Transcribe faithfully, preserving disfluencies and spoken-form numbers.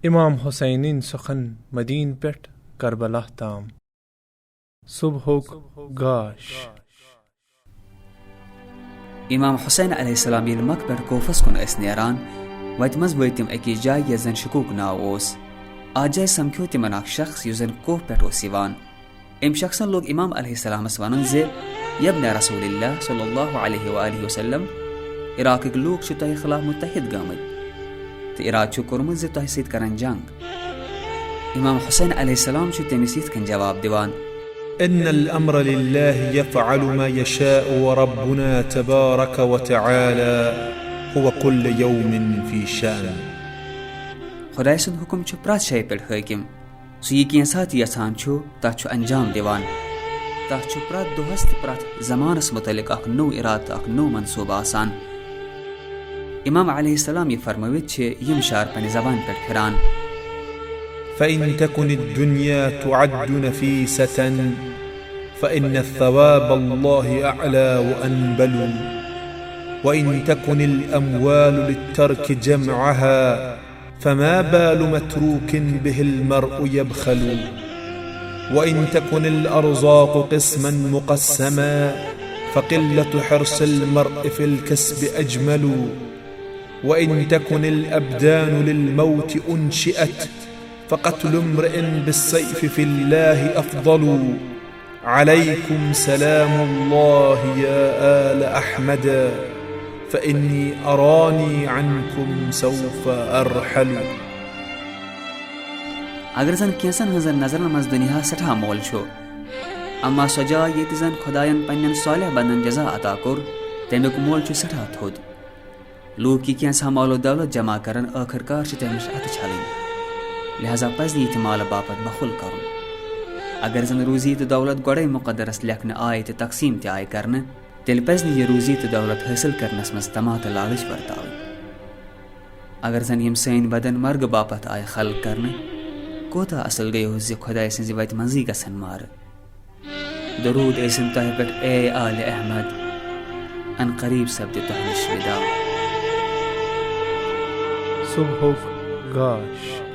امام حسینٕنۍ سۄخن مدینہ پٮ۪ٹھ کربلا تام۔ صبحُک گاش۔ امام حسین علیہ السلام ییٚلہِ مکہ پٮ۪ٹھ کوفس کُن ٲسۍ نیران، وتہِ منٛز وٲتۍ تِم أکِس جایہِ یتھ زن شکوک ناو اوس۔ اتھ جایہِ سمکھیو تِمن اکھ شخص یُس زن کوہ پٮ۪ٹھ اوس یِوان۔ أمۍ شخصن لوگ امام علیہ السلامس ونُن زِ، "یبن رسول اللہ صلی اللہ علیہ وآلہ وسلم، عراقٕکۍ لوٗکھ چھِ تۄہہِ خلاف متحد گٔمٕتۍ تہٕ ارادٕ چھُ کوٚرمُت زِ تۄہہِ سۭتۍ کرن جنگ۔" امام حسین علیہ السلام چھُ تٔمِس یِتھ کٔنۍ جواب دِوان۔ ان الامر لله يفعل ما يشاء وربنا تبارك وتعالى هو كل يوم في شأن۔ خدایہِ سُنٛد حُکم چھُ پرٛٮ۪تھ شے پٮ۪ٹھ حٲکِم۔ سُہ یہِ کینٛژھا تہِ یژھان چھُ، تتھ چھُ انجام دِوان۔ تتھ چھُ پرٛٮ۪تھ دۄہس تہٕ پرٛٮ۪تھ زمانس متعلق اکھ نوٚو ارادٕ تہٕ اکھ نوٚو منصوبہٕ آسان۔ امام علیہ السلام یہِ فرمٲوِتھ چھِ یِم شعر پننہِ زبانہِ پٮ۪ٹھ پھِران۔ فإن تكن الدنيا تعد نفيسة، فإن ثواب الله أعلى وأنبل، وإن تكن الأموال للترك جمعها، فما بال متروك به المرء يبخل، وإن تكن الأرزاق قسما مقسما، فقلة حرص المرء في الكسب أجمل، وإن تكن الأبدان للموت أنشئت، فقتل امرئ بالسيف في الله أفضل۔ عليكم سلام الله يا آل أحمد، فإني أراني عنكم سوف أرحل۔ اگر زن کینٛژن ہٕنٛزن نظرن منٛز دُنیا سٮ۪ٹھاہ مۄل چھُ، اما سۄ جاے ییٚتہِ زن خۄداین پننٮ۪ن صالح بندن جزا عطا کوٚر، تمیُک مۄل چھُ سٮ۪ٹھاہ تھوٚد۔ لوٗکھ یہِ کینٛژھا مال و دولت جمع کرن، ٲخٕر کار چھِ تٔمِس اَتھٕ چھلٕنۍ۔ لہذا پزِ نہٕ یہِ تہِ مالہٕ باپتھ بخل کرُن۔ اگر زن روزی تہٕ دولت گۄڈے مقدرس لیکھنہٕ آیہِ تہٕ تقسیٖم تہِ آیہِ کرنہٕ، تیٚلہِ پزِ نہٕ یہِ روزی تہٕ دولت حٲصِل کرنس منٛز طمع تہٕ لالچ ورتاوٕنۍ۔ اگر زن یِم سٲنۍ بدن مرگہٕ باپتھ آیہِ خلق کرنہٕ، کوتاہ اصل گٔیوس زِ خۄدایہِ سٕنزِ وتہِ منٛزٕے گژھن مارٕ۔ درود ٲسِن تۄہہِ پٮ۪ٹھ اے آلِ احمد، ان قریب سپدِ تۄہہِ نِش وِدا۔ صبحُک گاش۔